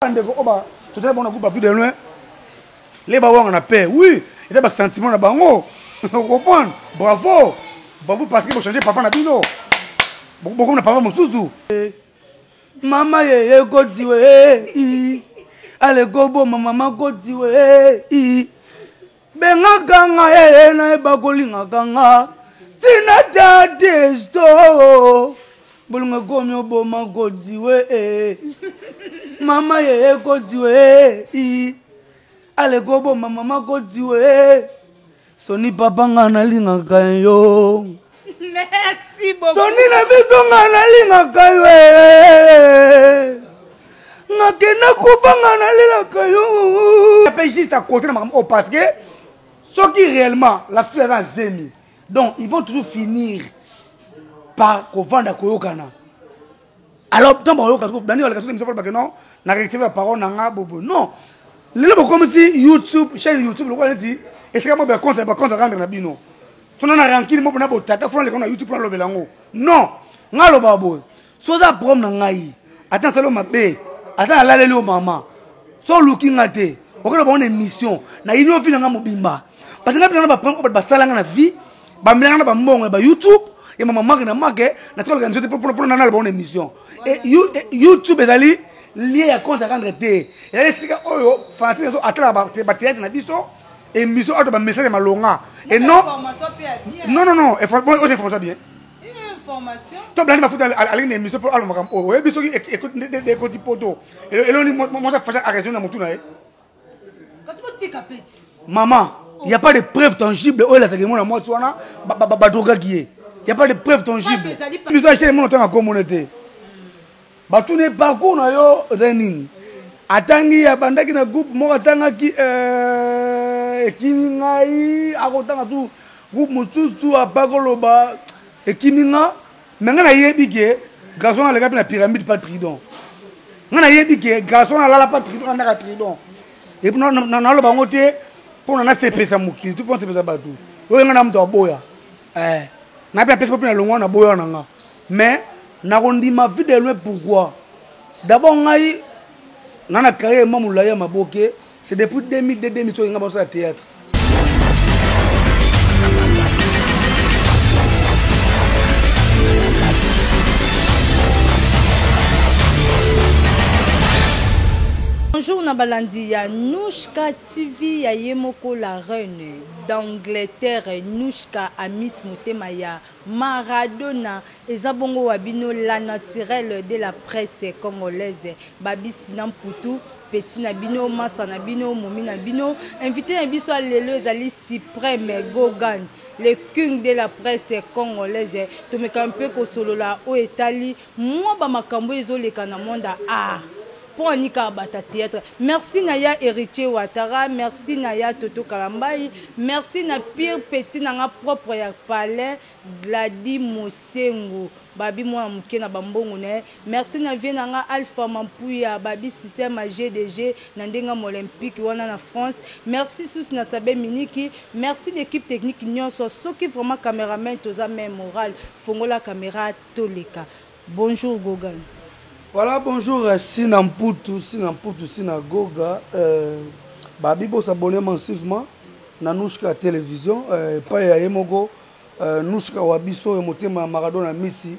Bandeko oyo ba totala bango na groupe ba vue de loin le bawanga na paix, oui, eza ba sentiment na bango, comprendre. Bravo, bravo, parce que bochange papa na bino, bokomi na papa mosusu. Mama ye ekotiwe ale koboma mama kotiwe bengaka nga ye nayeba kolingaka nga ntina ta testo bolingo ekomi oboma kotiwe mama ye ekotiwe ale koboma mama kotiwe soni papa nga nalingaka yo. Merci beaucoup. Soni na biso nga nalingaka yo, nakenda kufa nga nalelaka yo mpe juste à côté na makambo oyo, parce que soki réellement la fille aza zemi, donc ils vont toujours finir par kovanda koyokana. Alors ntango bayoka dani baleka soki émission bake non, na rectifier ba parole na nga bobo. Non, lelo bokomisi YouTube, chaîne YouTube lokola neti esika mo bacompte bacompte rendre na bino tona na rancune mo mpona botata fona leka na YouTube mpona lobela yango. Non, nga aloba boye: so oza problème na ngai, ata nasali yo mabe, ata nalaleli yo mama, so oluki nga te, okenda bango na émission nayini yo vie na nga mobimba, parce que nga mpena na baproblème oyo bato basalanga na vie, bamelanga na bambongo ya bayoutube ya mama make na make natikala émission te mpona naloba ngo na émission. YouTube ezali lieu ya compte à rendre te, ezali esika oyo fanatique azo atalaka bathéâtre na biso, émission oyo bamessage ya malonga. Et non, non, non, non, oyo information bien to blandi mafuta alingi na émission mpo aloba makambo oyo oyebi soki ekoti poto eloni mwasi facha araison na motu na ye. Mama, il y a pas de preuve tangible oyo elasaki mwana mwasi wana badrogaki ye. Il y a pas de preuve tangible. Biso achele mona otanga komona te, batuni parcours na yo eza nini. Atangi, abandaki na groupe moko, atangaki, ekimi ngai, akotanga tu groupe mosusu apa koloba ekimi nga. Me ngai nayebi ke garçon aleka mpe na pyramide pa tridon. Ngai nayebi ke garçon alala pa tridon, andaka tridon. Epuis naloba yango te mpona nasepesa mokili tu, mpo nasepesa bato oyo ngai na moto aboya na mpe napesi mpo mpe na longwa na boya na nga. Mais nakondima vie de loin. Pourquoi? D'abord ngai na carrière mwa molai ya maboke, c'est depuis 2002 2003 nga basala théâtre. Bonjour na balandi ya Nouchka TV ya ye moko la reine d'Angleterre Nouchka Amis motema ya Maradona. Eza bongo wa bino la naturelle de la presse congolaise Babisi na Mputu, petit na bino, masa na bino, momi na bino. Invité na biso ya lelo ezali Suprême Gogan, le king de la presse congolaise. Tomeka mpe kosolola oyo etali mwa bamakambo ezoleka na monde ya art mpo anika bata théâtre. Merci na ya Héritier Watara, merci na ya Toto Kalambai, merci na pire petit na nga propre ya palais Gladi Mosengo babi mwana moke na bambongo na ye. Merci na vie na nga Alpha Mampuya babi système ya GDG na ndenge ya olympique wana na France. Merci susu na Sabe Miniki, merci na équipe technique nyonso. Soki vraiment cameraman toza même moral, fongola caméra toleka. Bonjour Gogan. Voilà, bonjour Sina Mputu, Sina Mputu, Sina Goga. Babi bo s'abonner massivement na Nouchka Télévision, epai ya ye moko Nouchka wa biso ya motema ya Maradona Misi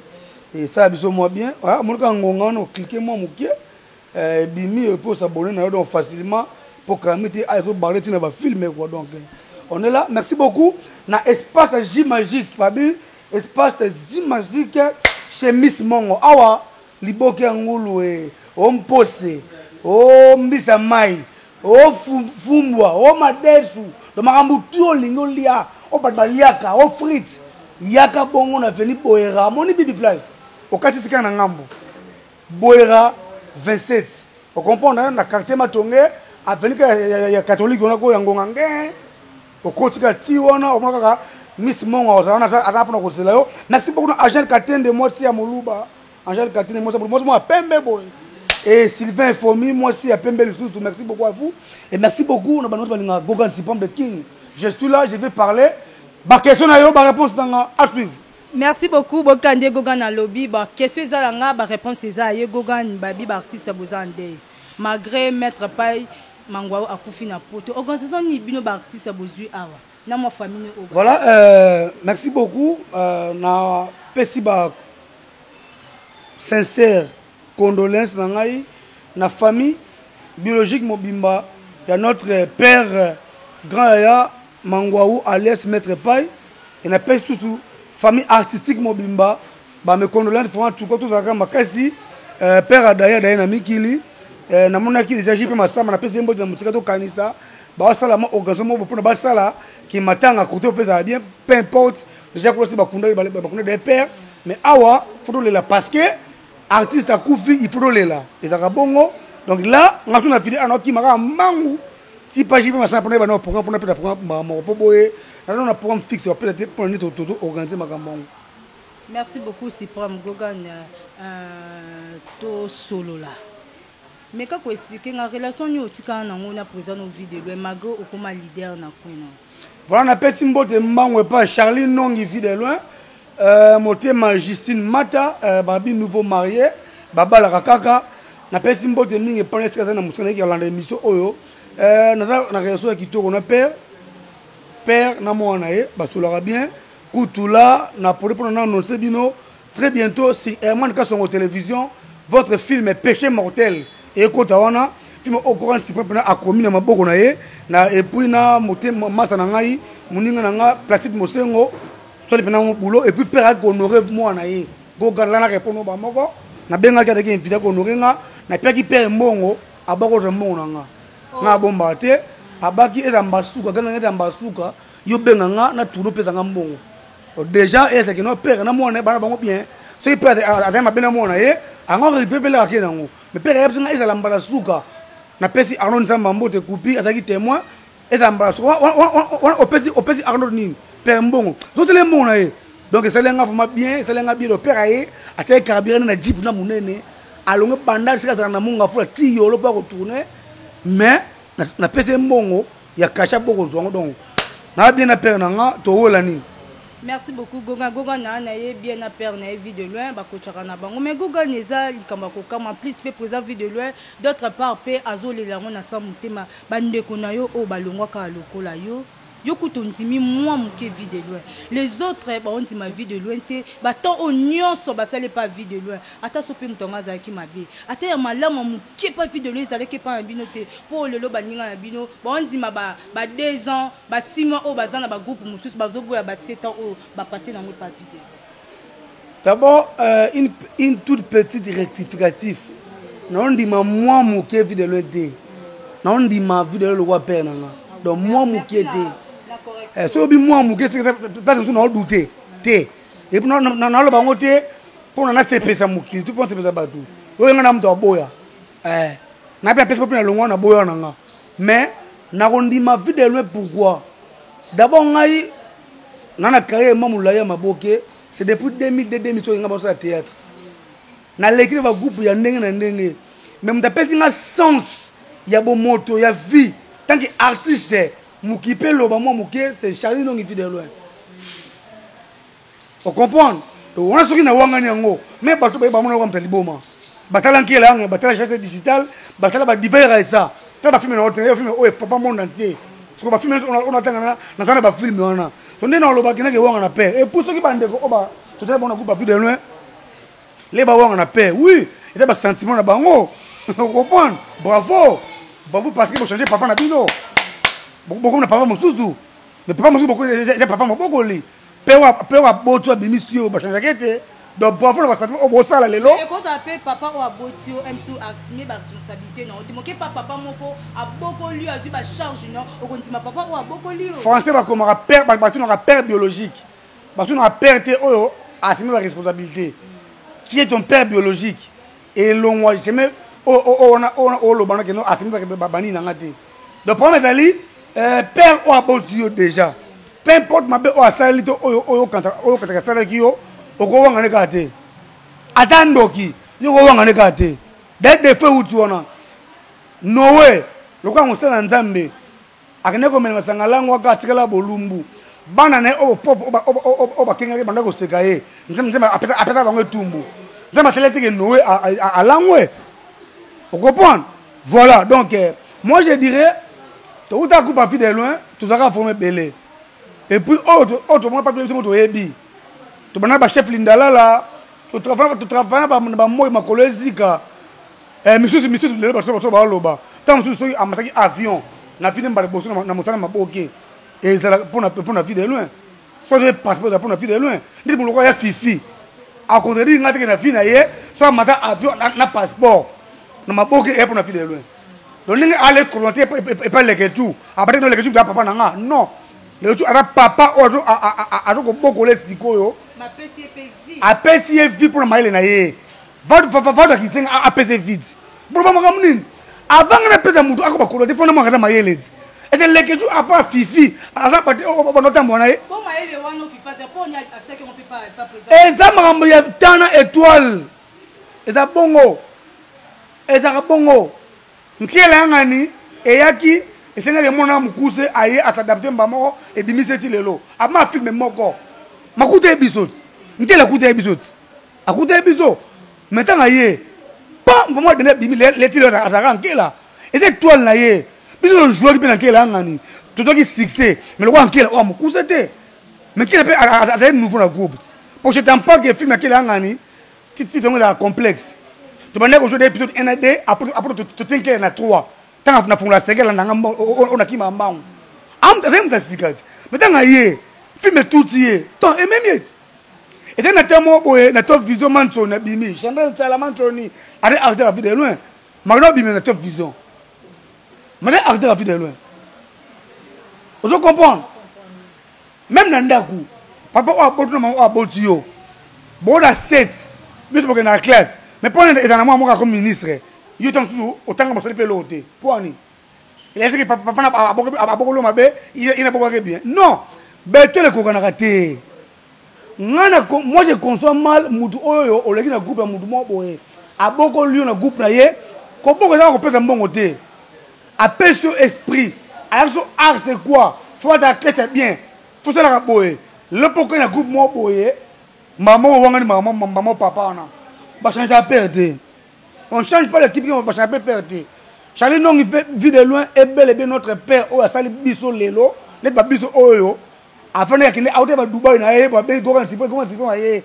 esala biso mwa bien. Ah, monaka ngonga wana oclique mwa moke, ebimi po s'abonner na yo donc facilement po kami te ezobarre ntina bafilme quoi. Donc on est là, merci beaucoup na espace J Magique, babi espace J Magique chez Miss Mongo awa liboke ya ngulu e ompose ombisa mai ofumbwa o madesu do makambo tu olingi olia oyo bato baliaka o frite yaka bongo na veni Boyera amoni bibi plage okati sika na ngambo Boyera 27 ocomprendre na quartier Matonge aveni ka ya catholique wana ko ya ngonga nge okotika ti wana omona kaka Miss Mongo ozala wana aza mpona kozela yo. Merci beaucoup na Angèle Katende, mwasi ya Moluba. Angèle Katende, mwasi ya Moluba, mwasi ya pembe boye, et Sylvain Fomi, mwasi ya pembe lisusu. Merci beaucoup à vous et merci beaucoup na bantu balingaka Gogan Sipam the King. Je suis là, je vais parler ba question na yo, ba réponse na nga à suivre. Merci beaucoup bokande Gogan alobi ba question eza na nga, ba réponse eza ye Gogan babi ba artiste boza nde. Malgré Maître Pai Mangwao akufi na poto, organisation nini bino ba artiste bozwi awa na mwa famille oyo? Voilà, merci beaucoup. Na pesi ba sincère condoléance na ngai na famille biologique mobimba ya notre père grand yaya Mangwaou alias Maître Pai, et na pesi susu famille artistique mobimba ba mes condoléances vraiment. Tout tozalaka makasi. Père Adaya Adaya na mikili, namonaki déjà JP Masamba, napesi ye mbote na mosika. Tokanisa basala mwa organisation moko mpona basala kimatanga kote opezala bien, peu importe déjà kuna si bakunda bakunda des pères, mais awa faut tolela parce que artiste akufi, il faut tolela, ezalaka bongo. Donc là nga so na fili ana okima kaka mbangu ti pa JP Masamba mpona yeba na programme, mpona peta programme mbaka moko mpo boye naza na programme fixe bapeta te mpona nini tozo organiser makambo yango. Merci beaucoup, Suprême Gogan. Tosolola, mais kaka koexpliquer nga relation nini otikala nango na président no Vie de Loin, malgré okoma leader na kwena. Voilà, napesi mbote mbango epa Charlie Nongi, Vie de Loin, motema Justine Mata, babi nouveau marié, babalaka kaka. Napesi mbote mingi epana esika aza na mosala, nayeki kolanda émission oyo. Naza na relation ya kitoko na père na mwana na ye, basolaka bien. Kutula na poli mpona na annonce bino très bientôt sur Herman Kasongo Télévision votre film Péché mortel ekota wana, film oyo Gogan Cyprien mpena akomi na maboko na ye na, et puis na motema masa na ngai, moninga na nga Placide Mosengo, soli mpena mo boulot. Et puis père ayaki kohonorer mwana ye Gogan lana, répondre bamoko nabengaki, azalaki invité kohonorer nga, napiaki père mbongo, abakozwa mbongo na nga, nga abombaka te, abaki eza mbasuka ganga eza mbasuka, yo benga nga na tourne, opesa nga mbongo. Déjà ezalaki no père na mwana bana bango bien. Soki père azali mabe na mwana ye, ango récupéré ake nango, mais père ayebisi nga ezala mbala suka. Napesi Arnaud Nzamba mbote, kupi azalaki témoin, ezala mbala suka wana. Opesi Arnaud nini, père mbongo, zotele mbongo na ye. Donc esali nga vraiment bien, esali nga bien. Donc père aye, atiaki carburant na jeep na monene, alonge banda esika azala na monga fula ti yolo mpo akotourne, mais napesi ye mbongo ya kacha bokozwa yango. Donc naa bien na père na nga, towela nini. Merci beaucoup, Gogan. Gogan na ye bien na père na ye Vie de Loin, bakotaka na bango. Mais Gogan, eza likambo ya kokamwa plus mpe président Vie de Loin d'autre part mpe azolela yango na sa motema. Bandeko na yo oyo balongwaka lokola yo, yo kutu ondimi mwa moke Vie de Loin, les autres baondima Vie de Loin te. Batemps oyo nyonso basali pa Vie de Loin, ata so mpe moto yango azalaki mabe, ata ya malamu ya moke pa Vie de Loin ezalaki epa na bino te, mpo lelo baninga na bino baondima ba 2 ans, ba 6 mois oyo baza na bagroupe mosusu, bazoboya ba 7 ans oyo bapasse nango epa Vie de Loin. D'abord, une toute petite rectificatif. Naondima mwa moke Vie de Loin te, naondima Vie de Loin lokwa père na nga. Donc mwa moke te, soki obi mwa moke, place mosusu naodute te. Et puis naloba yango te mpona nasepesa mokili to mpona nasepesa bato oyo nga na moto aboya na mpe apesi mpo mpe na longwa na boya na nga. Mais nakondima Vie de Loin, pourquoi? D'abord ngai na carrière mwa molai ya maboke, c'est depuis 2002 2003 nga basala théâtre, naleki na bagroupe ya ndenge na ndenge, mais moto apesi nga sens ya bomoto ya vie tant que artiste moki mpe loba mwa moke, c'est Charlie Nongi, Vie de Loin, ocomprendre? Donc wana soki nawangani yango, mais bato baye bamona moto ya liboma, batala nkela yango, batala chasse digital, batala badivers esa, tala bafilme na otenga, filme oyo efrappa monde entier. Soko bafilme oyo natanga, naza na bafilme wana. So nde nalobaki nake wanga na père. Et puis soki bandeko oyo totala bango na groupe Vie de Loin le bawanga na père, oui, eza basentiment na bango, comprendre. Bravo, bravo, parce que bochange papa na bino, bokomi na papa mosusu, mais papa mosusu eza papa mobokoli mpe oyo aboti, abimisi yo, bachangeaki ete. Donc bravo na basentiment oyo bosala lelo. Ekozala mpe papa oyo aboti yo msu assume baresponsabilité na yo te moke pa papa moko abokoli yo, azwi bacharge no, okondima papa oyo abokoli yo? Français bakomaka père, batunaka père biologique, batunaka père te oyo assume baresponsabilité. Qui est ton père biologique? Elongwa jamais oloba na keno assume banini nanga te. Donc problème ezali père oyo aboti yo déjà, peu importe mabe oyo asaleli to oyo okantaka asalaki yo, okowanga ne kaka te. Ata ndoki yo, okowanga ne kaka te. Dès défaut euti wana, Noé lokola mosala na Nzambe akende komela masanga, lango aka atikala bolumbu. Bana na ye oyo oyo bakengaki banda koseka ye, Nzambe apesa bango etumbu. Nzambe asali teke Noé alangwe, ocomprendre? Voilà, donc moi je dirais touta groupe Vue de loin, tozalaka forme ebele. Et puis oyo oyo tomona pa biso toyebi, tobanda bachef Lindalala, totravaille na bamoi makolo ezika. Misusu misusu lelo bato baso baoloba ntango mosusu soki amataki avion na vide mbala liboso na mosala maboke ezala mpona Vue de loin, soki passeport ezala mpona Vue de loin. Ndeti moloko ya Fifi akontredire nga teke na vie na ye, so amata avion na passeport na maboke eya mpona Vue de loin. Donc ndenge ale kolonte epa Leketu, abataki no Leketu ya papa na nga. Non, Leketu aza papa oyo azo kobokola sikoyo, apesi ye vie mpona mayele na ye. Vado akisenga apesi ye vide boloba makambo nini avant nga napesa motu akoba koloba te mpona mwaka mayele ti ete Leketu apa Fifi aza bate banotambola na ye. Eza makambo ya tana étoile, eza bongo, ezalaka bongo. Nkela yangani eyaki esengaki emona mokuse aye as'adapter mba moko ebimisi eti lelo ama film moko makuta ye biso ti nkela akuta ye biso ti akuta ye biso. Mais ntango aye pa mbamo adende abimi leti lelo azalaka nkela, eza étoile na ye. Biso tozwaki mpe na nkela yangani, tozwaki succès, mais lokola nkela oyo mokuse te, mais nkela mpe azali nouveau na groupe. Po je t'en parle que film ya nkela yangani titi tongo ezalaka complexe. Tobandaki kozwa épisode 1 na 2, après totie nkela na 3. Ntango nafungola seke elandanga oyo nakima mbangu, azali moto asika ti. Mais ntango aye film etuti ye ton ememi eti ezali na te moko boye na Top Vision. Mansoni abimi, Chandel Nsala Mansoni ali acteur ya Vue de loin. Makino abimi na Top Vision, mane acteur ya Vue de loin. Ozo comprendre? Même na ndako, papa oyo aboti na mama oyo aboti yo boda 7, biso bokende na classe, mais mpo eza na mwa moko ako ministre yo ntango mosusu otanga mosali mpe eloko te. Mpo ani elakisaki papa abokoli mabe, ye nabokaki bien. Non, betele ekokanaka te. Nga na moi je conçois mal mutu oyo oleki na groupe ya mutu moko boye, abokoli yo na groupe na ye. Koboko ezaka kopesa mbongo te, apesi yo esprit, alakisi yo art. C'est quoi? Faut ata kete bien, faut salaka boye. Lelo mpo okei na groupe moko boye, mama owangani mama mama papa wana bachange ya père te. On change pas l'équipe, bachange mpe père te. Charlie Nongi, Vue de loin ebele bien notre père oyo asali biso lelo neti babiso oyo afandaki akende auta ba Dubai na ye, babengi Gogan Sipo, Gogan Sipo na ye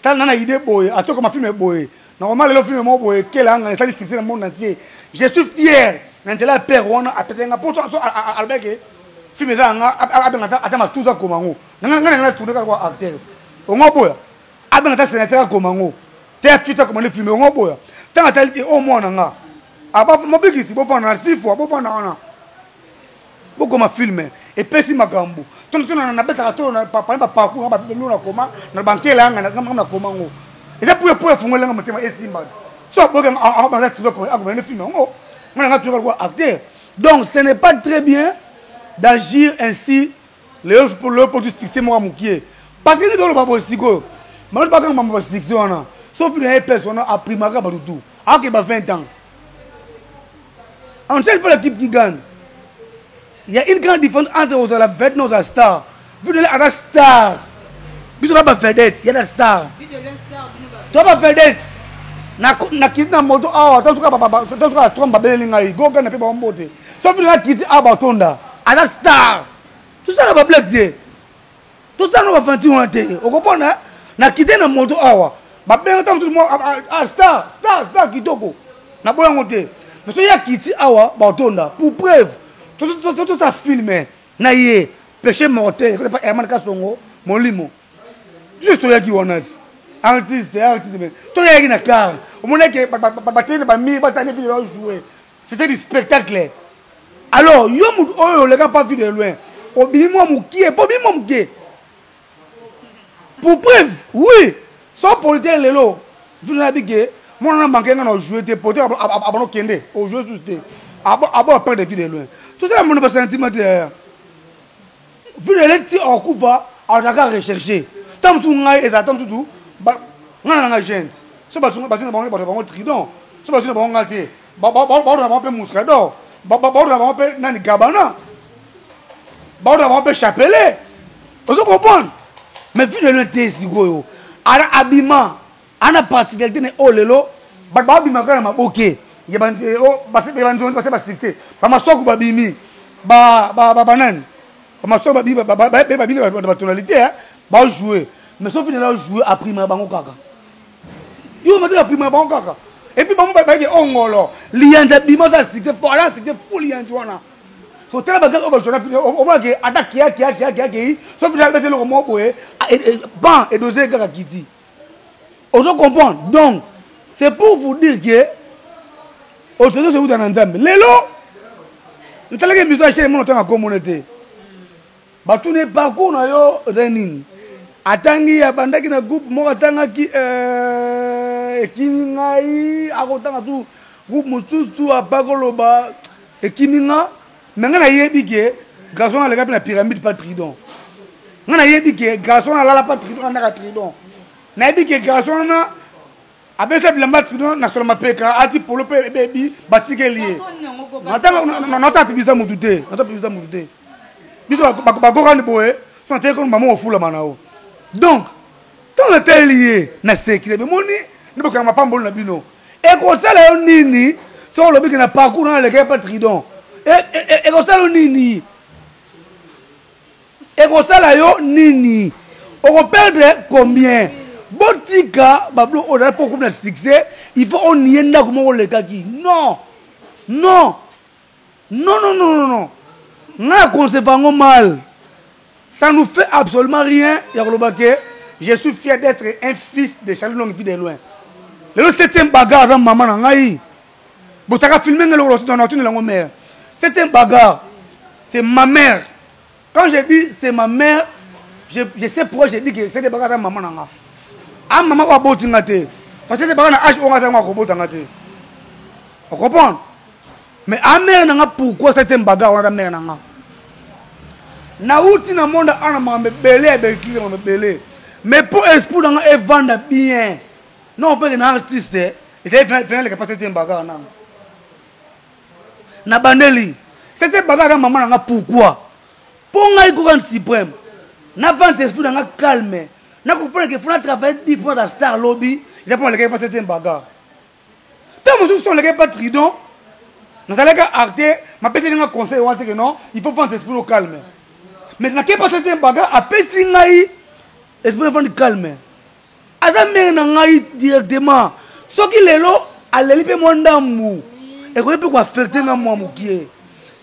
tala nana idée boye, atokoma film boye. Normalement lelo film moko boye kela yanga esali succès na monde entier. Je suis fier na nzela ya père wana apesaki nga mpo so alobaki film eza yanga, abenga ata matuza akoma yango. Nga nanga tourne kaka kwa acteur ongo boya, abenga ata sénateur akoma yango te, afita akoma nde film ongo boya. Ntango atali te o mwana nga mobikisi bofanda na sifwa, bofanda wana bokoma film epesi makambo. Tono nabetaka tolo papa baparcours nga babilo nakoma na bankela yanga nga nakoma ngo eza puya puya afungolenga motema esimba so aboki baza akomene film yango nga nanga toyoka lokola acteur. Donc ce n'est pas très bien d'agir ainsi lelo po succès moko ya mokie, parce que nde toloba boye sikoyo bango bakanga mambo ba succès wana. So film ya epese wana aprimaka bato tout akeba 20 ans. On ne cherche pas l'équipe qui gagne. Il y a une grande différence entre ozala vedette na ozala star. Vu de aza star, biso na bavedette, ya na star to bavedette nakiti na moto awa tansuka trompe babeleli ngai gogana mpe bango mbote. So vu nakiti awa batonda aza star, tosala bablek te, tosala bafanti wana te. Okopona nakite na moto awa babenga ntango mosusu ah, star star star kitoko naboyango te, mais soki akiti awa batonda. Pour preuve, tosa film na ye Péché mortel pa Herman Kasongo molimo biso toyaki wana ti artiste artiste, mais toyaki na car omonaki batene bamiri batani film bajouer, c'était du spectacle. Alors yo motu oyo oleka pa Vue de loin, obimi mwa mokie po obimi mwa mokie. Pour preuve, oui, so politere lelo Vue na bike mwana na manke nga na ojoue te, politere abano kende ojoue susu te, abo apart de Vue de loin. Tozala mona basentiment te. Vue de loin ti okufa azalaka recherche. Ntango mosusu ngai ezala ntango mosusu ngai na nanga gente so basunga bango bato bango tridon so basunga bango ngai te, baoto na bango mpe muscador, baoto na bango mpe nani gabana, baoto na bango mpe chapelet. Ozo comprendre? Mais Vue de loin te sikoyo ala abima ana particularité na oyo lelo bato babima kaka na maboke. Ya banzonzi base basuccès, bamaswaku babimi, banani, bamaswaku babimi, babimi na batonalité bajoue. Mais soki nela joue, aprima bango kaka yo mateka, aprima bango kaka. Et puis bango bayeke ongolo liyanzi abima, aza succès fort, aza succès fou. Liyanzi wana so tala bagars oyo bajona, omonake ata kia kia kia kia kei, so fina bete eloko moko boye, ban edose kaka kiti, ozo comprendre. Donc c'est pour vous dire que autorité euta na Nzambe. Lelo natalaki émission ya chaine mono, otanga komona te, batuni parcours na yo eza nini. Atangi, abandaki na groupe moko, atangaki, ekimi ngai, akotanga tu groupe mosusu, apakoloba ekimi nga. Me ngai nayebi ke garçon aleka mpe na pyramide pa Tridon. Ngai nayebi ke garçon alala pa Tridon, andaka Tridon. Nayebi ke garçon wana abesa bilamba Tridon na solo mapeka, ati polo mpe ebebi, batikeli ye. Nata pibisa mutu te, nata pibisa mutu te. Biso bakokani boye, so nateki kono bamo ofulama na yo. Donc ntango nataleli ye, nasekile bemoni nde bokanga mapamboli na bino. Ekosala yo nini soki olobiki na parcours na alekaki pa Tridon? Ekosala yo nini? Ekosala yo nini? Okoperdre combien? Botika bablo oyo mpo okomi na succès, il faut onie ndako moko olekaki. Non, non, non, non, non, non. Ngai na concevoir yango mal. Ça nous fait absolument rien ya koloba ke je suis fier d'être un fils de Charlie Longue Vie de loin. Lelo septième bagarre aza mama na ngai, botaka filme ngai lokolo na otindela yango mare. Septième bagarre, c'est ma mère. Quand je dis c'est ma mère, je sais pourquoi je dis que septième bagarre aza mama na nga. A mama oyo aboti nga te, parce que septième bagarre na age oyo nga aza yango, akobota nga te, ocomprendre. Mais a mère na nga, pourquoi septième bagarre wana mère na nga? Nauti na monde ana makambo ebele ya belkile, makambo ebele, mais mpo esprit na nga evanda bien, non mpeke na artiste ezali fenaleka pa septième bagarre nanga. Na bandeli septième bagarre na mama na nga. Pourquoi? Mpo ngai Kokani Suprême na vente esprit na nga calme, nakopona ke fona travaille 10 point na star lobi, eza mpo nalekaki pa septième bagarre. Ntango mosusu olekaki pa Tridon, nazalaki arte, mapeseli nga conseil wana te ke non, il faut vendre esprit no calme. Mais nakei pa septième bagarre, apesi ngai esprit vendre calme. Aza mère na ngai directement. Soki lelo aleli mpe mwa ndambu, ekoki mpe koaffecte nga mwa mokie.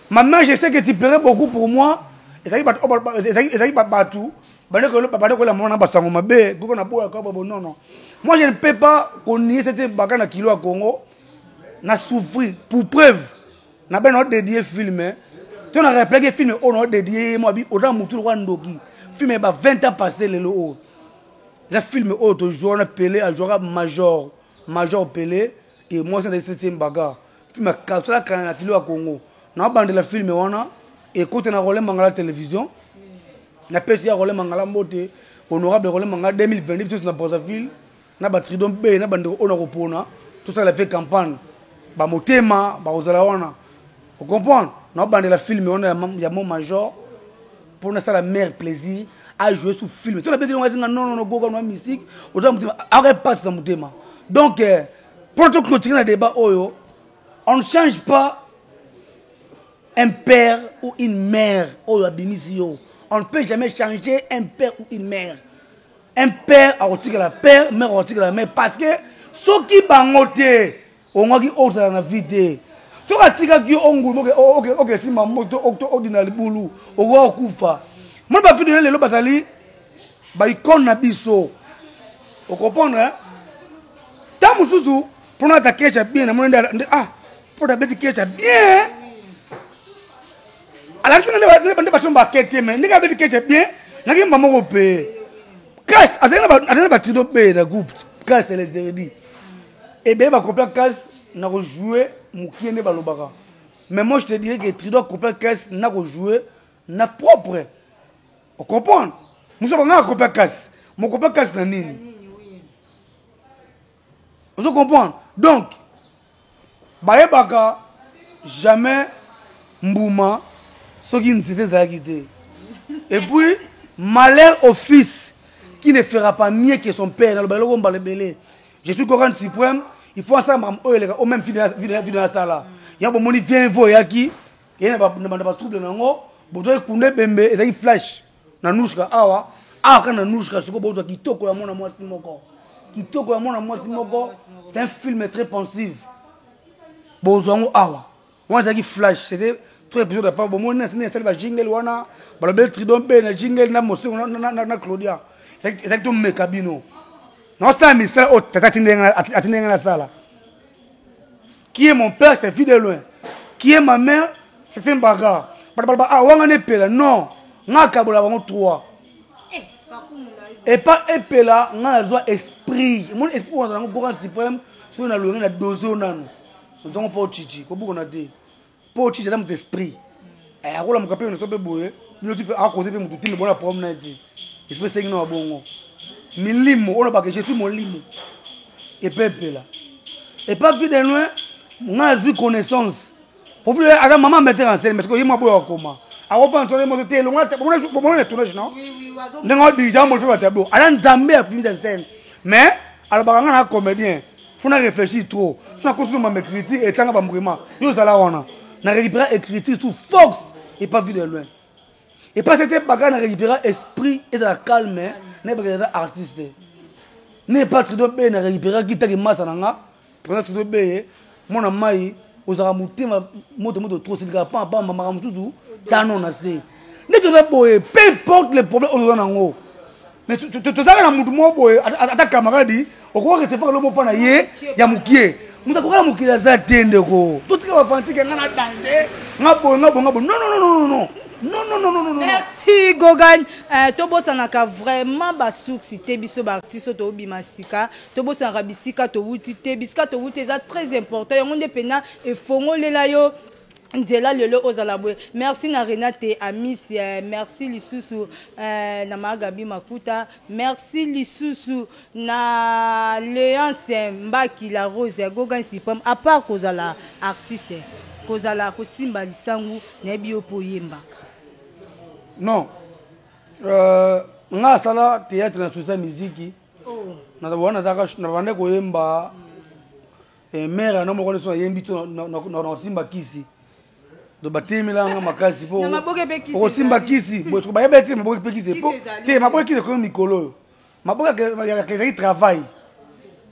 Ma mère, je sais que tu plairais beaucoup pour moi. Ezalaki bato bande kolela mama na basango mabe koko na boyaka babo. Non, non, moi je ne peux pas konier cette baka na kilo ya Congo na souffrir. Pour preuve, na bene odédie film to na repleke film oyo na odédie ye mo abi oza motu lokwa ndoki. Film ba 20 ans passé, lelo oyo eza film oyo tojoua na Pele, ajouaka major, major Pele et moi c'est septième bagarre. Film asala kana na kilo ya Congo, naobandela film wana ekota na Role Mangala Télévision. Napesi ya Role Mangala mbote, honorable Role Mangala. 2022 biso na Brazzaville na batridon b na bandeko oyo na kopona tosala fe campagne, bamotema bakozala wana, ocomprendre. Naobandela film wana ya mon major mpo nasala mare plaisir ajoue sous film to nabeti longo azinga. Non, non, goka na mystique oza motema akoki mpasi na motema. Donc mpo toclôturer na débat oyo, on ne change pas un père ou une mère oyo abimisi yo. On ne peut jamais changer un père ou une mère. Un père akotikala père, mère akotikala mère, parce que soki bango te, ongaki ozala na vie te. Soki atikaki yo ongulu, okesimba moto, odina libulu, okoka kokufa. Mona bavideo lelo bazali baicone na biso, ocomprendre. Ntango mosusu mpona ata kecha bien, namoni nde ah, mpo tabeti kecha bien, alakisi nga nde bato bakete. Me ndenge abeti kecha bien, nakimba moko mpe kasi azali na batrido be na groupe kasi les eredi ebeye bakopia kasi na kojoue mokie nde balobaka. Mais moi je te dirais que Trido akopia kasi na kojoue na propre, ocomprendre. Mosu banga akopia kasi mokopia kasi na nini, ozo comprendre. Donc bayebaka jamais mbuma soki nzete ezalaki te. Et puis malheur au fils qui ne fera pas mieux que son père. Naloba eloko mbala ebele, je suis Coran Suprême. Il faut asala makambo oyo eleka o même video asala yango. Bomoni vien vo eyaki ye na batrouble na yango, bozwaki kunda ebembe, ezalaki flash na Nushka awa awa kaka na Nushka. Sikoyo bozwa Kitoko ya mwana mwasi moko, Kitoko ya mwana mwasi moko, c'est un film très pensive. Bozwa yango awa. Wana ezalaki flash, c'était trois épisodes apa. Bomoni nasi esali bajingle wana, balobeli Tridon mpe na jingle na Mosengo na Claudia. Ezalaki tomeka bino, naosala misala oyo tata atindi ngai nasala. Qui est mon père, c'est Vue de Loin. Qui est ma mère, c'est un bagarre. Bato baloba: "Ah, wanga na Epela." Non, nga akabola bango trois. Epa Epela, nga nazwa esprit. Omoni esprit wana yango Gogan Suprême. Soki nalongi na dose oyo nanu nzongo mpo chichi kobukona te, mpo chichi aza moto esprit, akolamuka mpe so mpe boye bino ti mpe akoze mpe motu timi bona problème na ye ti esprit esengi na bongo milimo oyo nabaka. Je suis molimo epe Epela, epa Vue de Loin, nga azwi connaissance. Profil aza mama metteur en scène, mais ye mwa boyo akoma akofana tourne moto te elongo bomona na tournage, non, ndenge odirige amolfe batableau. Aza Nzambe ya mise en scène, mais alobaka: "Nga na comédien, faut na réfléchir trop, so nakosi mama écriture etanga bambrema yo ozala wana." Na récupéra écriture sous force epa Vue de Loin, epa c'était baka na récupéra esprit ezala calme, nayebaka eza artiste ne epa Trido be na récupéraki taki masa na nga président Trido be. Mwana mai ozalaka motema moto moto trop, silikaka pamba makambo mosusu tiano na se nde toza boye. Peu importe le problème oyo oza nango, mais tozalaka na mutu moko boye, ata camarade okoki recevoir lomo mpo na ye ya mokie. Moto akoka na mokili aza te. Ndeko, totika bafantike. Nga na danger, nga boye, nga boye, nga boye. Non, non, non, non, non, non, non, non, non, non. Merci Gogan. Tobosanaka vraiment basource te. Biso baartiste oyo tobima sika, tobosanaka bisika towuti te. Bisika towuti eza très important. Yango nde mpena efongolela yo nzela lelo ozala boye. Merci na Renate Amis, merci lisusu na Magabi Makuta, merci lisusu na Léance Mbaki la Rose. Gogan Suprême, à part kozala artiste, kozala kosimba lisangu, nayebi yo mpo oyembaka. Non, nga asala théâtre na susa miziki. Oh. Wana nazalaka na bande koyemba mare ana moko nyonso nayembi to na kosimba kisi. Donc batelemela makasi mpo Na maboke mpe kisi okosimba ezali. Kisi boye bayeba te maboke mpe kisi Kisi po ezali. te maboke kisi ekomi mikolo oyo. Maboke ezalaki travail,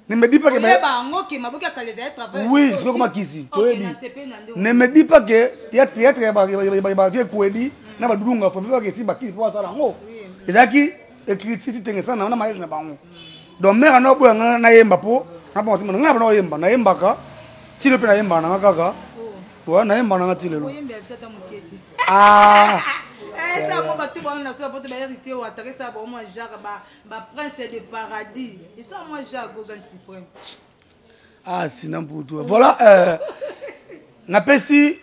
ne me dis pas que Oyeba yango ke maboke ya kala ezali travail. Oui, sikoyo koma kisi. Ok, Toyebi. na sepe na nde. Ne me dis pas que théâtre ya bavie kwedi na badudunga fo mpe bakesi bakisi mpo basala yango. Ezalaki écriture ti tenge sana na mayele na bango. Donc mare ana oboya nga nayemba mpo na bango nsima ngai bana oyemba. Nayembaka ti lelo mpe nayembaka nanga kaka wa nayembaka nanga ti lelo. Oyembela biso ata moke te? Ah. Esa mo bato bana na so poto bahéritier wataka, esa bango mwa jacques baprince de paradis, esa mwa Jacques Gogan Suprême. Ah, sina mputu. Voilà, napesi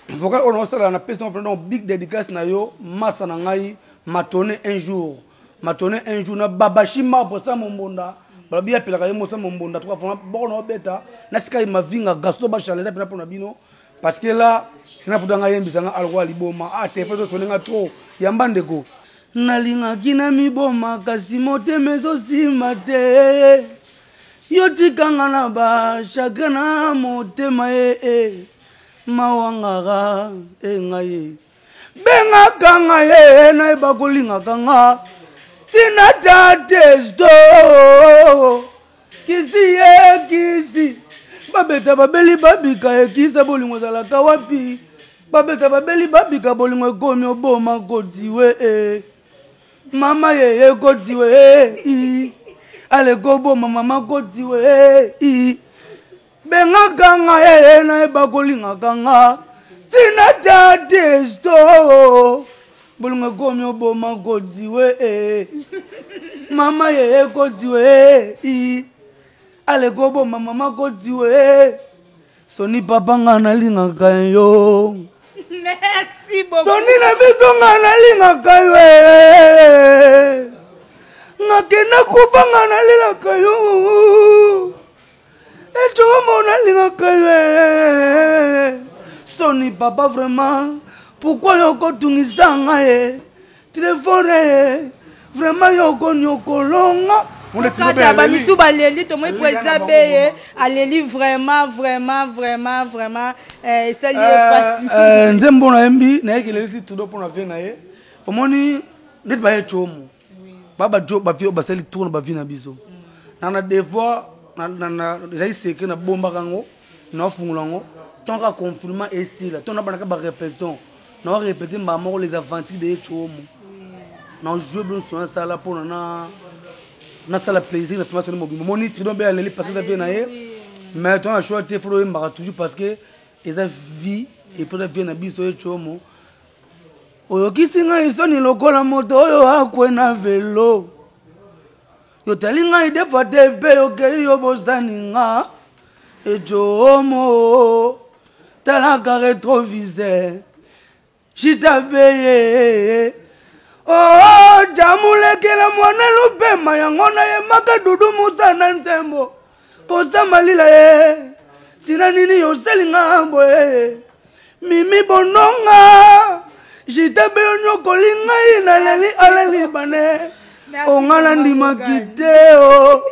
vocal oyo naosala, napesi donc big dédicace na yo masa na ngai Matone un jour, Matone un jour na Babashi Marbre sa mombonda. Balobi apelaka ye mosa mombonda trois fois boko na obeta na sika ye mavinga Gaston Bachala. Eza mpena mpona bino parce que là sina puta ngai yembisa nga alokwa liboma. Ah, telefone ezosone nga trop. Yamba ndeko, nalingaki na miboma kasi motema ezosima te. Yo tikanga na bachagrin na motema ye e mawangaka e ngai ye bengaka ngai ye nayeba kolingaka nga ntina ta testo kisi ye kisi babeta babeli babika ekisa bolingo ezalaka wapi babeta babeli babika bolingo ekomi oboma kotiwe e mama ye ekotiwe e ale koboma mama kotiwe e bengaka nga ye nayeba kolingaka nga ntina ta testo bolingo ekomi oboma kotiwe e mama ye ekotiwe e ale koboma mama kotiwe. Soni papa, nga nalingaka yo. Merci beaucoup. Soni na biso, nga nalingaka yo e. Ngakenda kufa, nga nalingaka yo etomo, nalingaka yo e. Soni papa, vraiment, pourquoi yo kotungisa nga ye telefone ye? Vraiment, yo konyokolonga. Kata bamisu baleli, tomoni président beye aleli vraiment vraiment vraiment vraiment, esali ye pasi. Nzembo nayembi nayeki elelisi Trudeau mpona vie na ye. Omoni neti baye tiomo babajo bavie oyo basali tour na bavie na biso na devoir ezali secret, nabombaka yango, naofungola yango tant ka confinement esila to nabandaka barépétition, naorépété mbala moko les aventures de Etiomo, najoue bilo nyonso nasala mpona na nasala plaisir na formation mobimba. Omoni Tridon mpe aleli parce que eza vie na ye, mais to na choix te, faut oyembaka toujours parce que eza vie et puis eza vie na biso. Etiomo oyokisi ngai soni lokola moto oyo akwe na velo, yotali ngai defa te mpe yokei yo bosani nga. Etiomo, talaka rétroviseur, chita beye oh, jamulekela mwana lupema yango nayembaka dudu musa na nzembo kosama lila ye ntina nini yoselinga boye mimi bononga jita be onyokoli ngai naleli aleli bane onga nandimaki te o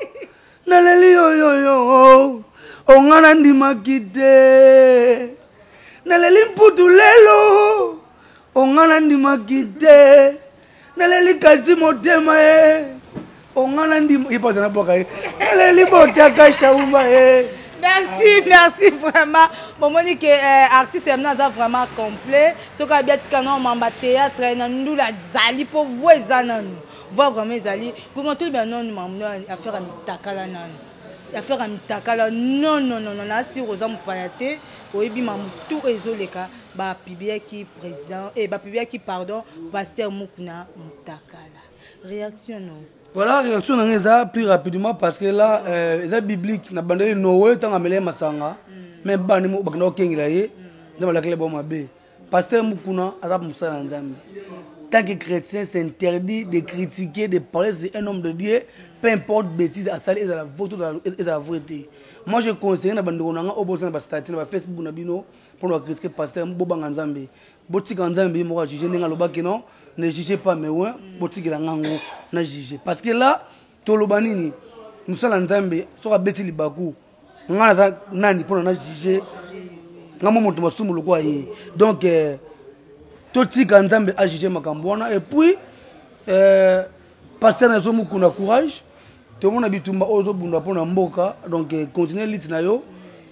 naleli yoyoyo onga nandimaki te naleli mputu lelo onga nandimaki te naleli kati motema ye onga nandima ye mpo nabwaka ye naleli botaka shauma ye. Merci, merci vraiment. Bomoni ke artiste yamina aza vraiment complet. Soki abi atika na mamba théâtre na ndula azali mpo voix eza nanu, voix vraiment ezali bongo. Toyeba nanu makambo affaire ya mitakala nanu, affaire ya mitakala. Non, non, non, non, nasir oza mopaya te, oyebi makambo tout oyo ezoleka. Bapubliaki président, bapubliaki, pardon, pasteur Mukuna mutakala. Réaction no? Voilà, réaction na ngai eza plus rapidement parce que là eza biblique. Na bandeli Noé ntango amela ye masanga, mais bani bakenda kokengela ye, nzambe alakeli bo mabe. Pasteur Mukuna aza mosala na Nzambe. Tant que chrétien, c'est interdit de critiquer, de parler. C'est un homme de Dieu, peu importe bêtise asali, ezala vrai to ezala vrai te. Moi, je conseille na bandeko na nga oyo bosala bastati na bafacebook na bino mpona bacritiquer pasteur, bobanga Nzambe, botika Nzambe ye moko ajuge. Ndenge alobaki: "Non, ne jugez pas mais ouais", botikela ngango na juge, parce que là toloba nini? Mosala Nzambe soki abeti libaku, nga naza nani mpona na juge? Nga mo moto masumu lokwa ye. Donc totika Nzambe ajuge makambo wana. Et puis pasteur na Mukuna, courage. Tomona bitumba oyo ozobunda mpona mboka, donc continue lutte na yo.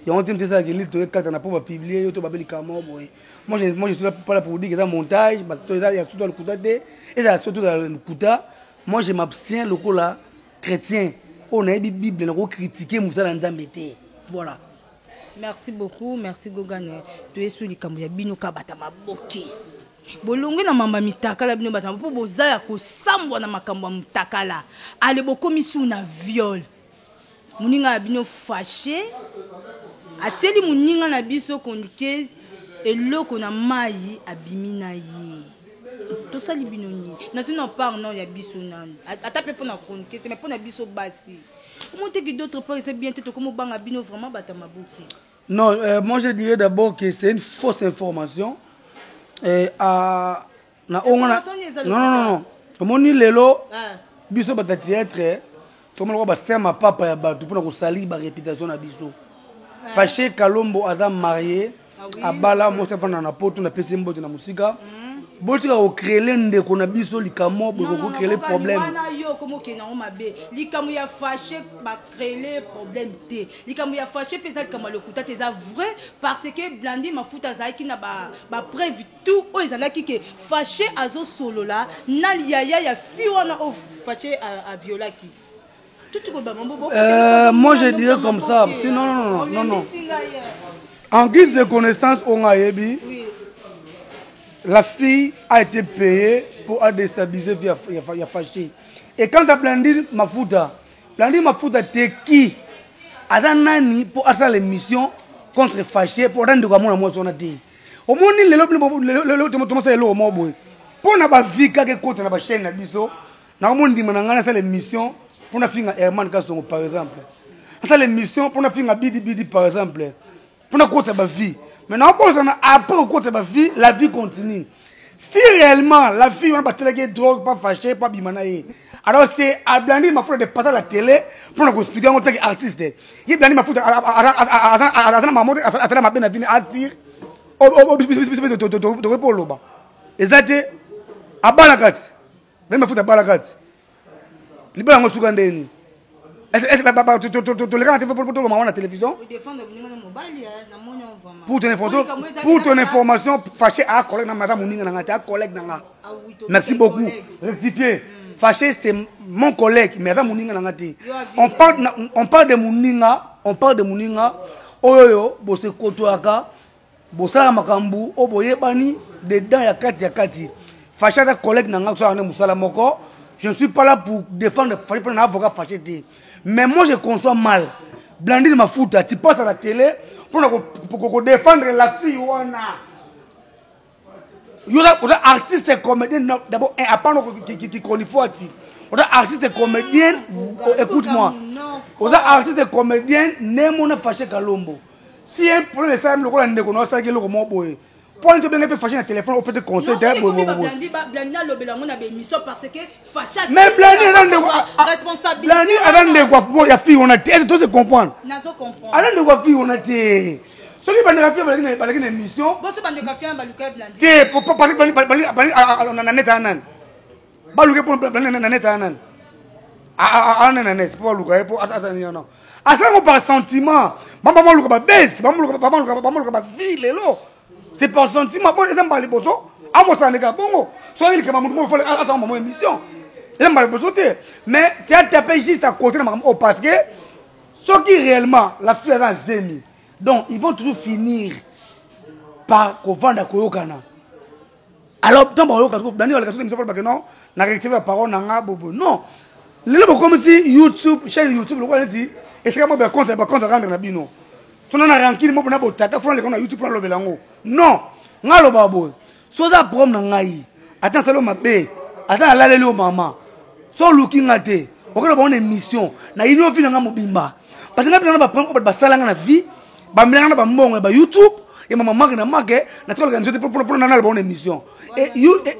Yango te moto esalaka lutte toyekata na mpo bapublier yo to babelika moko boye. Moi, je suis là pas là pour dire que eza montage, parce que eza ya surtout ya lokuta te, ezala surtout ya lokuta. Moi, je m'abstiens lokola chrétien oyo nayebi Bible, nakocritiquer mosala ya Nzambe te. Voilà. Merci beaucoup, merci Gogane. Toyesu likambo ya bino ka bata maboke bolongwi na mamba mitakala. Bino bato mpo boza ya kosambwa na makambo ya mutakala, ale bokomi su na viol. Moninga na bino Fashe atieli moninga na biso kondikese eloko na mai, abimi na ye. Tosali bino nini? Nazwi na part nord ya biso nanu, ata mpe mpo na chroniqueuse, mais mpo na biso basi, omoni teki d'autre part eza bien te. Tokomobanga bino vraiment bato ya maboke. Non, moi, je dirais d'abord que c'est une fausse information. Et, na onga na, non, non, non, non. Omoni lelo biso bato ya théâtre tomonaka basema mapapa ya bato mpona kosali baréputation na biso. Fashe Kalombo aza marié, abala mwasi, afanda na Poto. Napesi mbote na mosika. Botika kocréer ndeko na biso likambo boye, kokocréer problème. Wana yo okomokende yango mabe. Likambo ya Fashe, bacréer problème te. Likambo ya Fashe mpe eza likambo ya lokuta te, eza vrai, parce que Blandi Mafuta azalaki na bapreuve tout oyo ezalaki ke Fashe azosolola na yaya ya fi wana oyo Fashe aviolaki. Moi, je dirais comme ça. Si, non, non, non, non, non. En guise de connaissance, on a oui. La fille a été payée pour déstabiliser via ya Fâché. Et quant à Blandine Mafuta, Blandine Mafuta, t'es qui? Aza nani pour faire l'émission contre Fâché pour rendre comme moi son dit. Omoni lelo lelo tomosala eloko moko boye mpo na bavi kaka ekota na bachaîne na biso. Nakomondima na ngai nasala émission mpo nafinga Herman Kasongo par exemple, nasala émission mpo nafinga Bidi Bidi par exemple, mpo nakotisa bavie. Mais nakobosana après kokotisa bavie, la vie continue. Si réellement la fille wana batelaki ye drogue pa Fâché po abima na ye, Alors c'est à Blandi Mafuta de passer à la télé pour nous expliquer en tant qu'artiste. Ye Blandi Mafuta aza na maman asala mabe na vini asir. Tokoki oloba. Eza te abalaka ti. Blandi Mafuta abalaka ti. Libala yango suka ndeni. Tolekaka te tolobama wana na télévision. Pour ton information, pour ton information, fâché à collègue na madame moninga na nga te, collègue na nga. Ah oui, Merci beaucoup. Rectifier. Fâché, c'est mon collègue, mais aza moninga na nga te. On parle de moninga, on parle de moninga. Oyo bose kotoaka, bosala makambu, oyo boyebani dedans ya kati ya kati. Fâché aza collègue na nga, tosala nde mosala moko. Je ne suis pas là pour défendre Fâché, pour un avocat fâché te. Mais moi je conçois mal. Blandine Mafuta, tu passes à la télé pour défendre la fille wana. Yo oza artiste et comédien d'abord un apano qui chronifuati. Oza artiste et comédien, écoute-moi. Oza artiste et comédien nemo na Fâché Kalombo. Si un problème esalami lokola ndeko na osalaki eloko moko boye, mpo nini tobenge mpe Fâché na téléphone opete conseil te boye boye boye. Blandi alobela yango na baémission parce que Fâché Mais Blandi aza ndeko responsabilité. Blandi aza ndeko ya fille wana te. Est-ce que to se comprendre? Nazo comprendre. Aza ndeko ya fille wana te. Soki bandeko ya fille balaki na émission. Boso bandeko ya fille baluka Blandi. Te, parce que bali na net ya nani? Baluka po Blandi na net ya nani? A na net po baluka ye po ata ni yana. Asango par sentiment. Bamba maluka ba base, bamba maluka ba maluka ba maluka ba vie lelo. C'est par sentiment po eza mbali boso. Amosa ndeka bongo. Soki likama mutu moko fale asa mama émission. Eza mbali boso te. Mais tu as tapé juste à côté na makambo oh, parce que soki réellement la fille aza zemi. Donc ils vont toujours finir par kovanda koyokana. Alors tant bayoka Blandi baleka soki émission balobaka non, na rectifier ba parole na nga bobo. Non. Lelo bokomisi YouTube, chaîne YouTube lokola neti esika moko ba compte ba compte rendre na bino. Tona na rancune moko na botata fona leka na YouTube na lobela yango. Non. Nga loba boye. Soza problème na ngai. Ata salo mabe. Ata alaleli o mama. So luki nga te. Okolo ba émission na ino vi na nga mobimba. Parce que nga na ba problème ba sala nga na vie, ba melanga na ba mbongo ba YouTube et mama marque na marque na tola organiser pour na na bonne émission. Et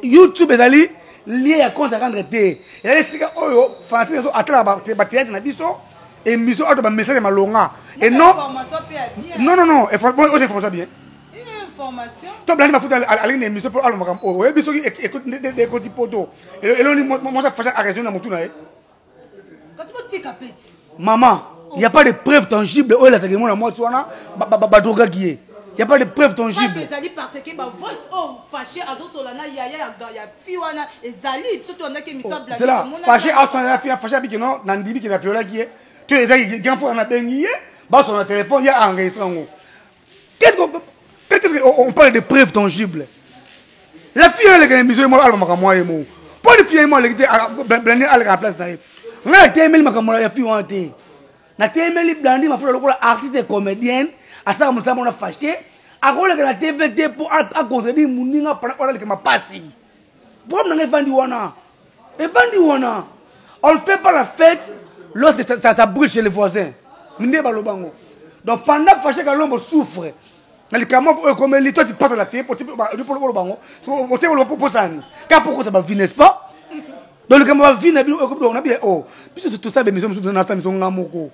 YouTube ezali lié à compte à rendre te. Ezali sika oyo Francine zo atala ba ba théâtre na biso émission auto ba message malonga. Et non. Non non non, et bon, aux informations bien. Information. To Blandi Mafuta alingi na émission pour aloma makambo oyo. Oyebi soki ekoti poto. Eloni moi ça facha a raison na mutu na ye. Kasi botika peti. Maman, il y a pas de preuve tangible oyo elakaki mwana mwasi wana badrogaki ye. Il y a pas de preuve tangible. Preuve ezali parce que ba voice oh fâché azosola na yaya ya fille wana ezali biso tolandaki émission ya Blandi. C'est là, fâché asola na fille, fâché abiki non, na ndimi ki na violaki ye. To ezali grand frère na bengi ye, basola na téléphone ya enregistré yango. Qu'est-ce qu'on parle de preuve tangible? La fille elle est émission moi alba makambo ye mo. Pour une fille moi elle était Blandi elle en place na ye. Nga temeli makambo ya fille wana te. Na temeli Blandi Mafuta lokola artiste et comédienne, asaka mosala mona fâché, akoleka na TV te po a contredire moninga pendant oyo aleka mapasi. Problème na nga evandi wana. Evandi wana. On ne fait pas la fête lorsque ça brûle chez les voisins. Nde baloba ngo. Donc pendant Fâché Kalombo souffre, na likambo oyo ekomeli, toi tu passes à la télé, po oloba ngo. So, otie oloba po posani. Ka po kota ba vie, n'est-ce pas? Donc likambo ba vie na bino, oyo ekomi na bino, oh, biso to sala ba émission mosusu, na sala émission nga moko.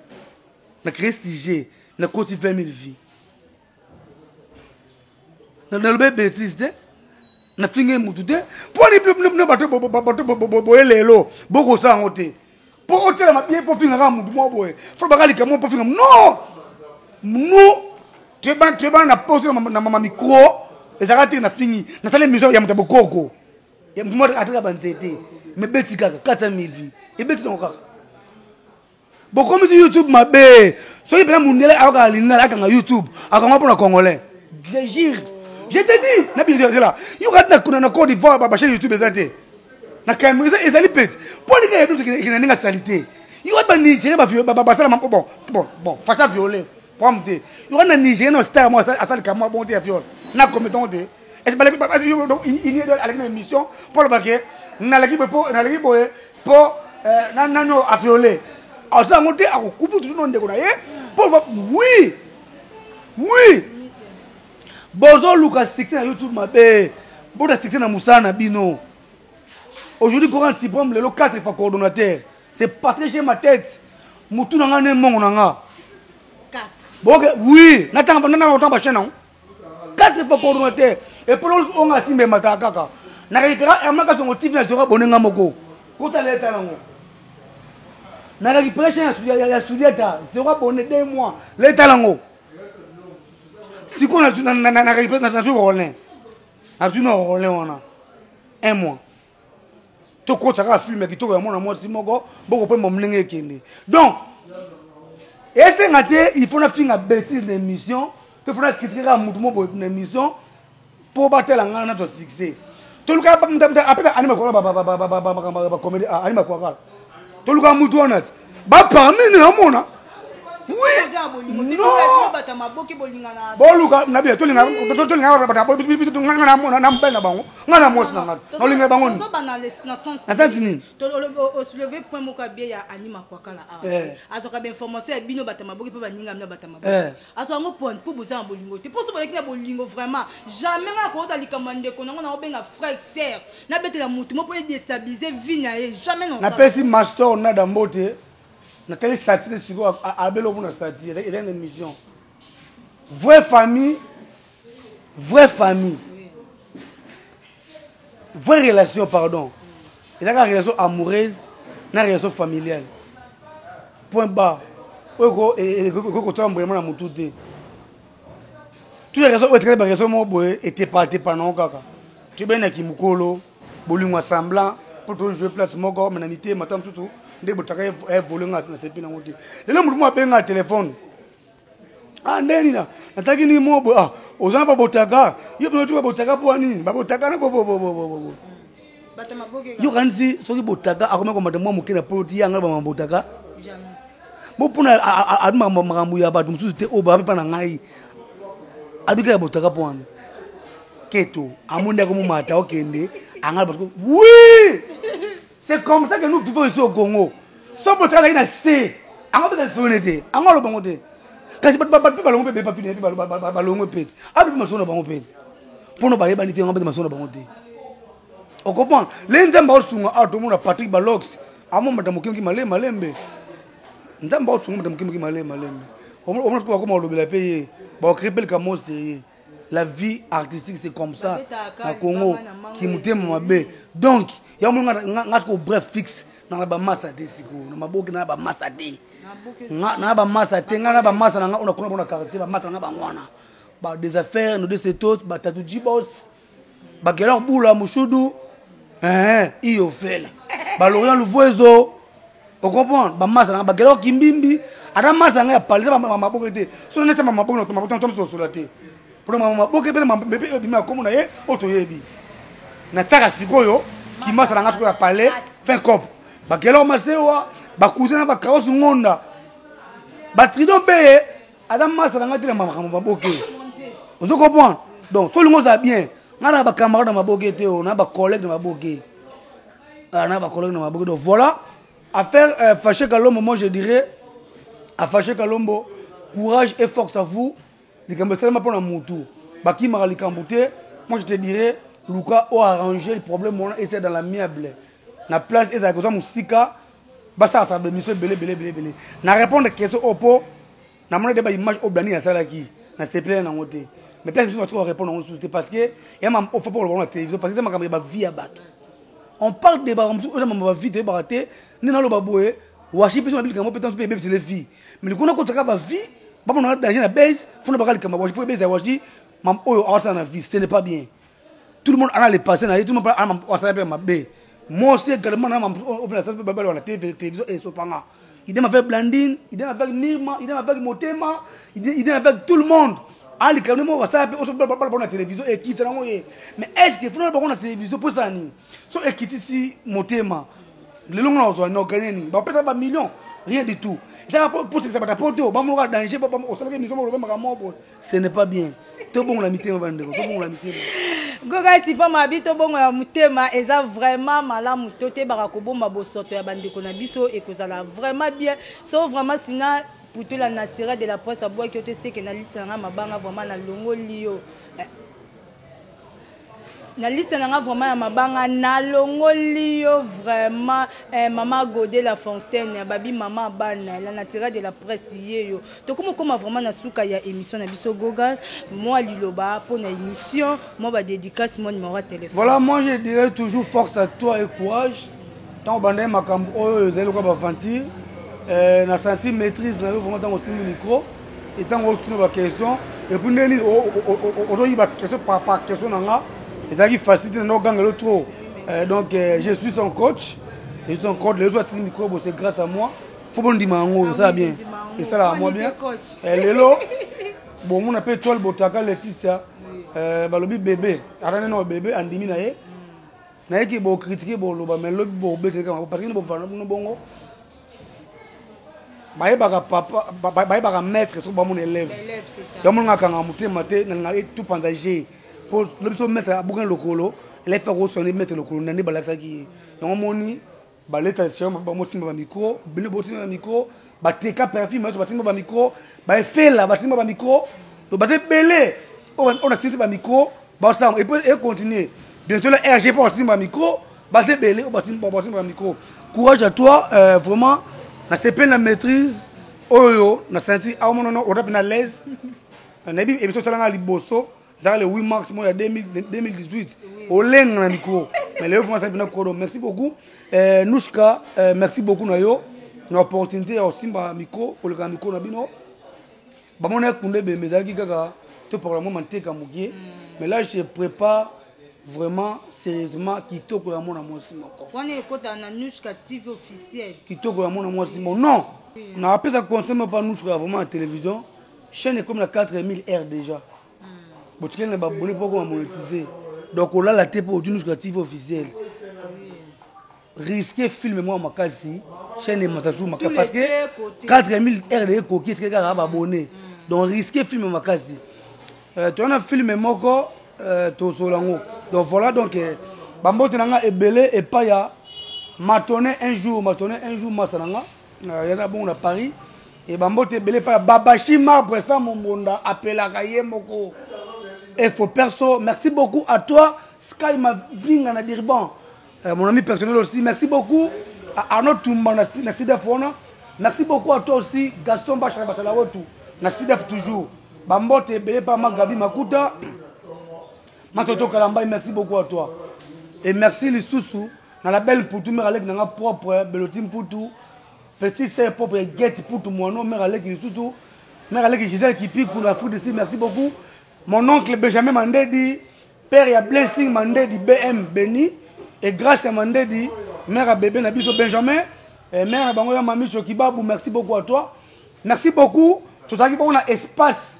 Na créé sujet, na koti 20 000 vies. Na nalobi bêtise te. Na finge mutu te. Po ni bino, bino, bino, bato, bo, bo, bato, bo, bo, bo, boye lelo, bokosala yango te. Po otelema bien, po finga kaka mutu moko boye. Fo baka likambo, po finga. Non! Nous, tu es ban na poste na mama micro, ezalaka te na fingi. Na sala émission ya moto ya bokoko. Ya moto moko ataka ba nzete. Mais beti kaka, 400 000 vies. Ebeti nango kaka. Bokomisi YouTube mabe. Soki mpena mundele ayokaka lingala, akanga YouTube, akanga mpona congolais. Je jure. Je te dis, na biso là. Yo kati na kuna na Côte d'Ivoire ba chaîne YouTube eza te. Na Cameroun ezali pete. Poni ka ya biso kina ndinga salité. Yo kati ba Nigeria ba ba ba sala bon bon bon, facha violer. Problème te. Yo kati na Nigeria no star moi asali ka moi bon te ya viol. Na commettant te. Est-ce que ba yo donc il y a alaki na émission pour le baquet. Na laki po na laki boye po na nano a violer. Aza ngo te akokufi toujours no ndeko na ye. Po oui. Oui. Bozo luka succès na YouTube mabe. Bota succès na musala na bino. Aujourd'hui, Coran Suprême, lelo 4 fois coordonnateur. C'est parce que j'ai ma tête. Mutu na nga ne mongo na nga. 4. Bon, oui, natanga na na ba chaîne non. 4 fois coordonnateur. Et pour l'autre on a simbe mata kaka. Na récupérer Herman Kasongo TV na zora bonenga moko. Kota leta nango. Na récupérer chaîne ya Sudiata, zéro abonné 2 mois. Leta nango. Sikoyo na récupérer na zora rolin. Na zora rolin wana. Un mois. Tokota kaka film ya kitoko ya mwana mwasi moko bokopemba ndenge ekende. Donc esenga te, il faut nafinga bêtise na émission te, faut na critique kaka mutu mo boye na émission mpo batela ngai na to succès. Toluka apeka anima bacomédie, anima kwakala, toluka mutu wana ti baparmi nde namona. Oui, boluka na bien, tolinga biso na mobali na bango, ngai na mwasi na ngai naolinga bango nini na sens nini? Osoulever point moko ya bien ya Anima Kwakala awa. Azwaka bainformation ya bino bato maboki mpe baninga bino bato maboki, azwa yango point mpo boza na bolingo te. Mpo so boleki na bolingo, vraiment jamais nga koyota likambo ya ndeko nango naobenga frère, sœur, nabetela motu mo mpo edéstabiliser vie na ye, jamais. Napesi master nada mbote. Natali statut te sikoyo, abeli omona statut eza na émission. Vraie famille, vraie famille, vraie relation, pardon, ezaka relation amoureuse na relation familiale, point barre. Oyo ekoki kotia mbwema na motu te. Toutes les raisons oyo etikali, baraison moko boye etepatepa nango kaka toyebanaki mokolo bolingo ya semblant mpo tojoue place moko me na mitema ta mosusu nde botaka evole. Nga na sepi nango te. Lelo motu moko abenga telefone, ah, nde nini nataki nini moko boye, ah, oza na babotaka yo mpe babotaka mpo nini babotaka na bobobobobo. Yo kanisi soki botaka akomi komata mwa moke na poto ti yanga bama botaka bo mpona abi makambo ya bato mosusu te oyo babe mpa na ngai abika ya botaka mpo wana keto amoni akomomata okende anga bato. Oui, c'est comme ça que nous vivons ici au Congo. So botaka azalaki na se ango mpe sone te, ango alobango te, kasi bato mpe balongo mpe bepafini mpe balongo mpe te, abi mpe masolo na bango mpe mpona bayebani te, yango mpe masolo na bango te. Ocomprendre le Nzambe aosunga awa, tomona Patrick Balox amomata moke moke, malembe malembe. Nzambe aosunga mata moke moke, malembe malembe. Omona soki bakoma kolobela mpe ye, baocrée mpe likambo sérieux. La vie artistique, c'est comme ça na Congo, kimutema mabe. Donc yango nga siko bref fixe nanga bamasa te sikoyo na maboki na bamasa te, na bamasa te, nga na bamasa na nga oyo nakona mpona quartier, bamasa na nga bango wana ba des affaires no de setos, batatu jibos, bakela bula mushudu iyo fela balorient luvuezo. Ocomprendre bamasa nanga bakela kimbimbi, ata masa nanga ya palais maboke te. So neti maboke tosola te mpona maboke mpe ebimi ya kombo na ye oyo toyebi. Natiaka sikoyo kimasa nanga sikoyo ya palais fin cop, bakela masewa, bacousin na bakaosi ngonda, batridon beye aza masa nanga te na makambo maboke. Ozo comprendre? Donc so olingi ozala bien, nga na bacamarade na maboke te, o na bacollègue na maboke, na bacollègue na maboke. Donc voilà, affaire Faché Kalombo, moi je dirais à Faché Kalombo, courage et force à vous. Likambo esalema mpona mutu bakimaka likambo te. Moi je te dirais, luka oarranger le problème wana, essaie dans l'amiable na place ezalaka oza mosika, basalasala bémission ebele ebele ebele ebele na répondre question oyo mpo namoni de baimage oyo Blani asalaki na sepele nango te. Mais place mosusu batika korépondre yango mosusu te, parce que ya ofa mpo koloba na télévision, parce que eza makambo ya bavie ya bato. On parle de makambo mosusu oyo eza makambo ya bavie, toyebaka te nde naloba boye. Washi mpe so na bilikambo mpe tanso mpe ebebisele vie, mais likolo nakotaka bavie bamona danger na base fona baka likambo ya washi mpo ebesa ya washi mam oyo awasala na vie, ce n'est pas bien. Tout le monde ana le passé na ye, tout le monde ana asala mpe mabe. Moi aussi également na babala na télévision esopanga. Idem avec Blandine, idem avec Mirma, idem avec Motema, idem avec tout le monde. Alikambo moko basala mpe oso na télévision ekita nango ye. Mais est ce que fona bango na télévision mpo esala nini? So ekitisi motema lelo ngo na kozwa na oganye nini? Bapesa bamillion, rien du tout. Ezaka posekisa bato po te bamoka danger, osalaki émission oloba makambo moko boye, ce n'est pas bien. Tobongola mitema, bandeko, tobongola mitema. Goga Sipa Mabi, tobongola motema, eza vraiment malamu. To toyebaka kobomba bosoto ya bandeko na biso, ekozala vraiment bien. So vraiment sina plutôt la naturelle de la presse abwaki yo te, seke na lisi nanga mabanga vraiment nalongoli yo. Na liste na nga vraiment ya mabanga nalongoli yo vraiment eh, mama Gode la Fontaine babi mama bana la naturelle de la presse yeyo. Tokomi koma vraiment na suka ya émission na biso Goga, moi liloba pour na émission, moi ba dédicace, moi numéro de téléphone. Voilà, moi je dirais toujours force à toi et courage. Tant bandai makambo oyo ezali lokola baventure euh, na senti maîtrise na yo vraiment ntango osimbi micro et ntango otuna baquestion et puis ndenge nini ozoyiba question par par question na nga ezalaki facile te na ogangelo trop euh, donc euh, je suis son coach, je suis son coach. Lelo asimbi micro bo, c'est grâce à moi. Faut bondima yango, esala bien, esalaka moi bien. Lelo bomona mpe étoile botaka Leticia, balobi bébé ata nene bébé andimi na ye. Nayeki bocritiquer, boloba, mais lobi bobeteka parce que bovanda bino bongo. Bayebaka papa, bayebaka maître soki bamona élève. Yango nga akanga motema te, nalinga etupanza g po lobi so maître abukani lokolo, élève mpe akoswane maître lokolo na nde balakisaki ye. Yango moni baleta bamosimba bamicro, bino bosimba bamicro, bateka perfime nyonso basimba bamicro, baefela basimba bamicro, to baza ebele oyo nasilisi bamicro basala et puis econtinue bientôt la RG mpo basimba bamicro, baza ebele oyo basimba bamicro. Courage à toi, vraiment nasepeli na maîtrise oyo na senti aomonano oza mpe na l'aise. Nayebi émission osalanga liboso ezalaka le 8 mars mo ya 2018, olenga na micro, mais lelo vraiment asali kodo. Merci beaucoup Nouchka, merci beaucoup na yo na opportunité ya kosimba micro, koleka na micro na bino. Bamona ekunde ebembe ezalaki kaka topakola mwa manteka mokie, mais là je prépare vraiment sérieusement kitoko ya mwana mwasi moko. Wana ekotaka na Nouchka TV officiel. Kitoko ya mwana mwasi moko, non, napesa conseil mo pa Nouchka vraiment na télévision. Chaîne ekomi na 4000 heures déjà, botikeli na babone mpo koma monétiser, donc olala te mpo odi Nouchka TV officiel risque film mwa makasi, chaîne emata su makasi parce que 4000 heures de ekoki, etikali kaka babone, donc risque film makasi. Toza na film moko tosola yango. Donc voilà, donc bambote na nga ebele epai ya matone un jour, matone un jour, masa na nga yana bongo na Paris e bambote ebele epai ya Babashi Marbre sa Mombonda apelaka ye moko efo perso. Merci beaucoup à toi Sky Mavinga na Dirban, mon ami personnel aussi. Merci beaucoup à Arnaud Tumba na Sidef wana. Merci beaucoup à toi aussi Gaston Bachara Basala wetu na Sidef toujours. Bambote ebele pa Magabi Makuta Matoto Kalambai, merci beaucoup à toi et merci lisusu na la belle Mputu, mère aleki nanga propre Beloti Mputu, petit sœur propre Get Mputu mwano, mère aleki lisusu, mère aleki Gisèle Kipiku na Afrique d'ici. Merci beaucoup mon oncle Benjamin Mandedi, père ya Blessing Mandedi, BM Beni et grâce à Mandedi, mère à bébé na biso Benjamin et mère bango ya Mami Chokibabu. Merci beaucoup à toi, merci beaucoup. Tozalaki bongo na espace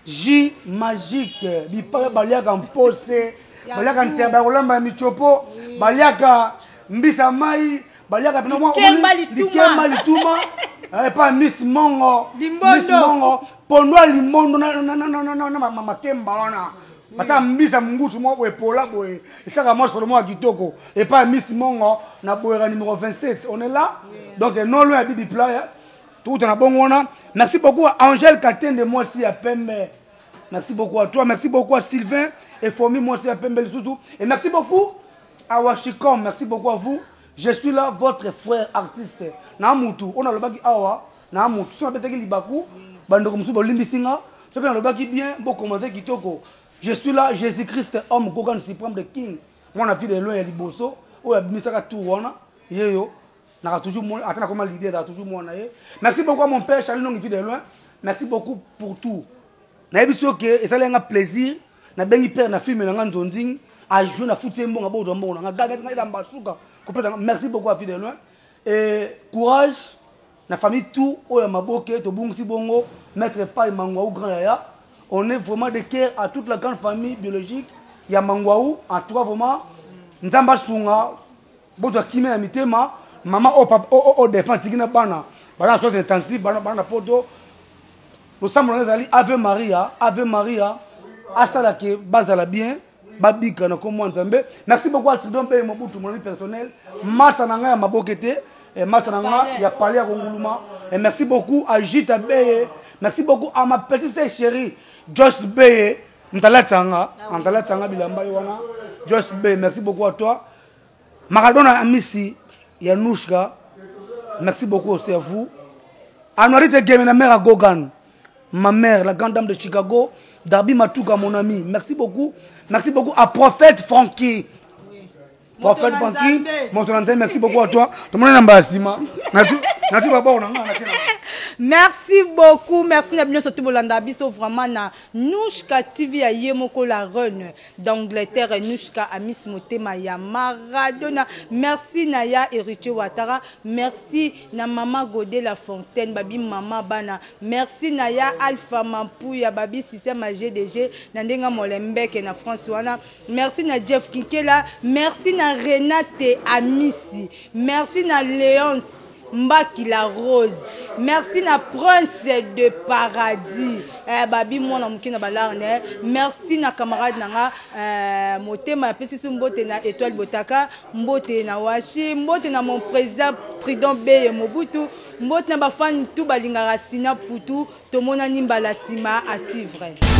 J magique bipaka, baliaka mpose, baliaka nteba ya kolamba ya michopo, baliaka mbisa mai, baliaka likemba lituma epa Miss Mongo, Miss Mongo pondo ya limbondo na makemba wana batia mbisa mungusu moko boye epola boye, esaka mwa solo moko ya kitoko epa Miss Mongo na boyaka numéro 27. On est là donc non loin ya Bibi Playa, tokuta na bongo wana. Merci beaucoup à Angèle Katende, mwasi ya pembe, merci beaucoup à toi. Merci beaucoup à Sylvain et Fomi, mwasi ya pembe lisusu, et merci beaucoup à Washicom, merci beaucoup à vous. Je suis là, votre frère artiste na mutu oyo nalobaki awa na mutu so nabetaki libaku, bandeko mosusu bolimbisi nga soki nalobaki bien, bokomante kitoko. Je suis là, Jésus Christ homme, Gogan suprême de King, mwana vie de loin ya liboso oyo abimisaka tour wana yeyo naka toujours ata nakoma leader, naka toujours mwana ye. Merci beaucoup à mon père Charlie Nongi, vie de loin, merci beaucoup pour tout. Nayebi soki esali yanga plaisir, nabengi père na film na nga nzonzing ajoue na futi ye mbongo, abozwa mbongo na nga gaga nga elamba suka kopeta. Merci beaucoup à vie de loin et courage na famille tout oyo ya maboke tobungisi bongo maître Pai Mangwaou, grand yaya. On est vraiment de cœur à toute la grande famille biologique ya Mangwaou. En tout cas vraiment Nzambe asunga, bozwa kimia ya mitema. Mama oyo défend atiki na bana, bana na soins intensif, bana na poto. Losambo na ezali Ave Maria, Ave Maria asalake bazala bien, babika na kombo ya Nzambe. Merci beaucoup à Tridon mpe Mobutu, mon ami personnel, masa na ngai ya maboke te, masa na ngai ya palais ya konguluma. Et merci beaucoup à Jita Beye, merci beaucoup à ma petite sœur chérie Joyce Beye, ntala tsanga, ntala tsanga bilamba ye wana. Joyce B, merci beaucoup à toi. Maradona Amisi, Yanouchka, merci beaucoup aussi à vous. Anuarite Geme, la mère à Gogan, ma mère, la grande dame de Chicago, Darby Matouka, mon ami, merci beaucoup. Merci beaucoup à Prophète Francky. Prophète Francky, moto na Nzambe, merci beaucoup à toi. Tomona na mbala nsima. Natu babord na nga. Merci beaucoup, merci na bino surtout bolanda biso vraiment na Nouchka TV ya ye moko la reine d'Angleterre Nouchka Amis Motema ya Maradona. Merci na ya Héritier Ouattara, merci na mama Godé la Fontaine, babi mama bana. Merci na ya Alpha Mampuya, babi système GDG na ndenga Molembeke na France wana. Merci na Jeff Kinkela, merci na Renate Amisi, merci na Léonce Mbaki la Rose, merci na Prince de Paradis, eh, babi mwana moke na balarne, merci na camarade na nga eh, motema apesi su mbote na Étoile Botaka, mbote na Washi, mbote na mon président Tridon Beye Mobutu, mbote na bafani tout balingaka Sina Putu, tomonani mbala sima à suivre.